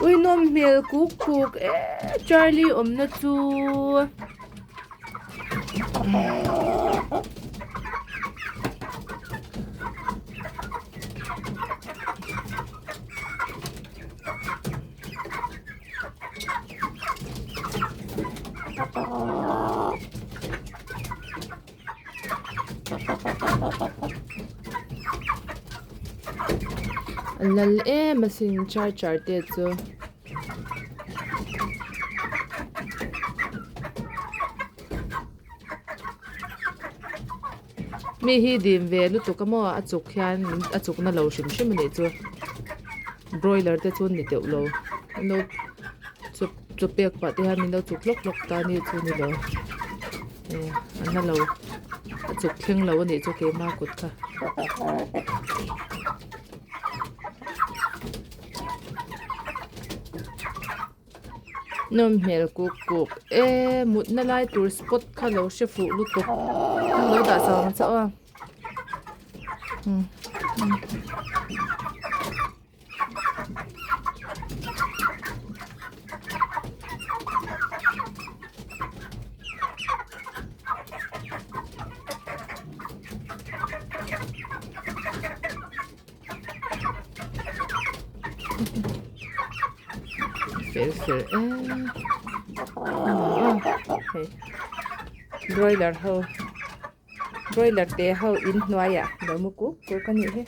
Ui nawm hmel kuk kuk e Charlie awmna chu. A lal em asin charger te chu. Mi hi dim ve lutuk a maw a chuk hian a chuk na lo hrim hrim a nih chu broiler te chu ni deuh lo an lo chup chup pek pah te hian min lo chuk hlawk hlawk ta a ni chu ni lo eh an la lo a chuk thleng lo a nih chu keima kut kha. Nawm hmel kuk kuk e mutna lai tur spot kha lo hre fuh lutuk lo dah chau ang che aw umm. Fel fel em hei broiler ho broiler te ho in hnuaiah lo mu kuk kuk a nih hi.